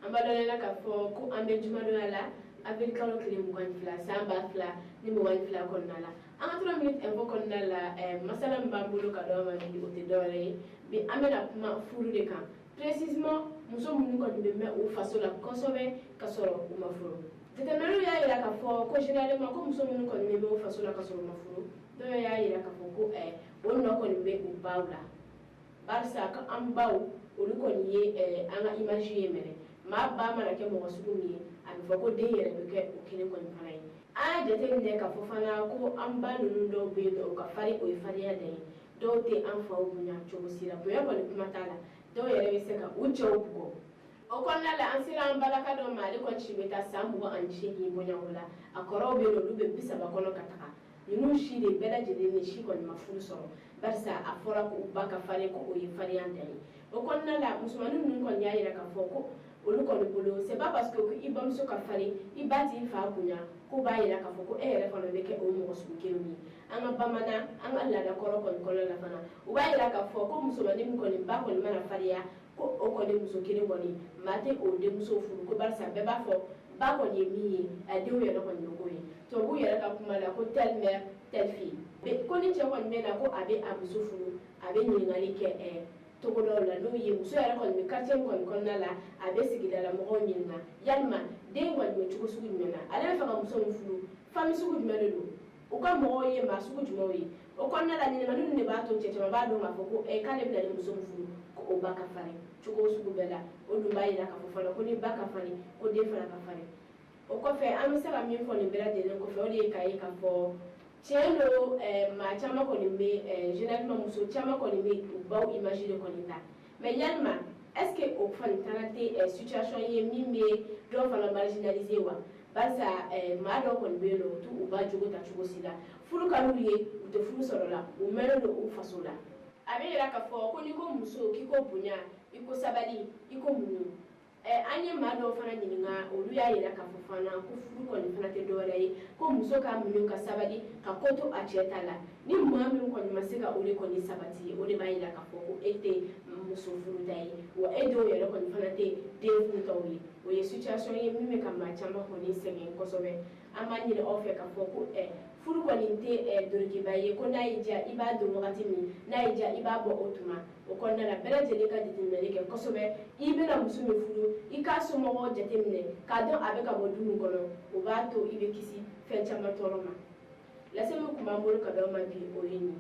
An b'a dɔn k'a fɔ ko an bɛ jumadonya la, avril kalo tile 22, san 2022 kɔnɔna la. An ka 3 minutes info kɔnɔna la, masala min b'an bolo ka d'aw ma bi, o tɛ dɔwɛrɛ ye. Bi, an bɛna kuma furu de kan, précisément muso minnu kɔni bɛ mɛn u faso la kosɛbɛ ka sɔrɔ u ma furu. Jateminɛw y'a jira k'a fɔ ko généralement, ko muso minnu kɔni bɛ mɛn u faso la ka sɔrɔ u ma furu, dɔw y'a jira k'a fɔ ko o nɔ kɔni bɛ u baw la, barisa ko an baw, olu kɔni ye an ka image ye mɛnɛ. Maa ba mana kɛ mɔgɔ sugu min ye, a bɛ fɔ ko den yɛrɛ bɛ kɛ o kelen kɔni fana ye. An y'a jateminɛ k'a fɔ fana ko an ba ninnu dɔw bɛ yen nɔ, u ka farin, o ye farinya dan ye. Dɔw tɛ an faw bonya cogo si la, bonya kɔni kuma t'a la. Dɔw yɛrɛ bɛ se ka u cɛw bugɔ. O kɔnɔna la, an sera an balaka dɔ ma. Ale kɔni si bɛ taa san 28 bɔɲɔgɔnko la. A kɔrɔw bɛ yen nɔ, olu bɛ 30 kɔnɔ ka taga. Ninnu si de bɛɛ lajɛlen ni si kɔni ma furu sɔrɔ, barisa a fɔra ko u ba ka farin, ko o ye farinya dan ye. O kɔnɔna la, musomanin ninnu kɔni y'a jira k'a fɔ ko olu kɔni bolo, c'est pas parce que i bamuso ka farin, i ba t'i fa bonya, ko b'a jira k'a fɔ ko e yɛrɛ fana bɛ kɛ o mɔgɔ sugu kelen ye. An ka bamanan, an ka laada kɔrɔ kɔni kɔnɔna la fana, u b'a jira k'a fɔ ko musomanin min kɔni ba kɔni mana farinya, ko o kɔni muso kelen kɔni, maa tɛ o denmuso furu, ko barisa bɛɛ b'a fɔ ba kɔni ye min ye, a denw yɛrɛ kɔni bɛ k'o ye. Tubabuw yɛrɛ ka kuma la, ko telle mère, telle fille. Ko ni cɛ kɔni bɛ na ko a bɛ a muso furu, a bɛ ɲininkali kɛ togodaw la, n'o ye muso yɛrɛ kɔni bɛ quartier min kɔni kɔnɔna la. A bɛ sigidala mɔgɔw ɲininka yalima den kɔni bɛ cogo sugu jumɛn na, ale bɛ fɛ ka muso min furu, famille sugu jumɛn de don, u ka mɔgɔw ye maa sugu jumɛnw ye. O kɔnɔna la, ɲininkali ninnu de b'a to cɛ caman b'a dɔn k'a fɔ ko k'ale bɛna ni muso min furu, ko o ba ka farin cogo sugu bɛɛ la. O dun b'a jira k'a fɔ fana ko ni ba ka farin, ko den fana ka farin. O kɔfɛ, an bɛ se ka min fɔ nin bɛɛ lajɛlen kɔfɛ, o de ye k'a ye k'a fɔ tiɲɛ don, maa caman kɔni bɛ, généralement muso caman kɔni bɛ u baw image de kɔni ta. Mais yalima, est ce que o fana fana tɛ situation ye min bɛ dɔw fana marginaliser wa? Barisa maa dɔw kɔni bɛ yen nɔ, u t'u ba jogo ta cogo si la. Furu ka d'u ye, u tɛ furu sɔrɔ la, u mɛnnen don u faso la. A bɛ yira k'a fɔ ko n'i ko muso, k'i ko bonya, i ko sabali, i ko muɲu. An ye maa dɔw fana ɲininka, olu y'a yira k'a fɔ fana ko furu kɔni fana tɛ dɔwɛrɛ ye ko muso ka muɲu, ka sabali, ka ko to a cɛ ta la. Ni maa min kɔni ma se ka o de kɔni sabati, o de b'a yira k'a fɔ ko e tɛ muso furuta ye, wa e denw yɛrɛ kɔni fana tɛ den furutaw ye. O ye situation ye min bɛ ka maa caman kɔni sɛgɛn kosɛbɛ. An b'a ɲini aw fɛ k'a fɔ ko furu kɔni tɛ dorokiba ye, ko n'a y'i diya i b'a don wagati min, n'a y'i diya i b'a bɔ o tuma. O kɔnɔna la, bɛɛ lajɛlen ka jateminɛli kɛ kosɛbɛ. I bɛna muso min furu, i k'a somɔgɔw jateminɛ k'a dɔn a bɛ ka bɔ du min kɔnɔ. O b'a to i bɛ kisi fɛn caman tɔɔrɔ ma. Lase min tun b'an bolo ka d'aw ma bi, o ye nin ye.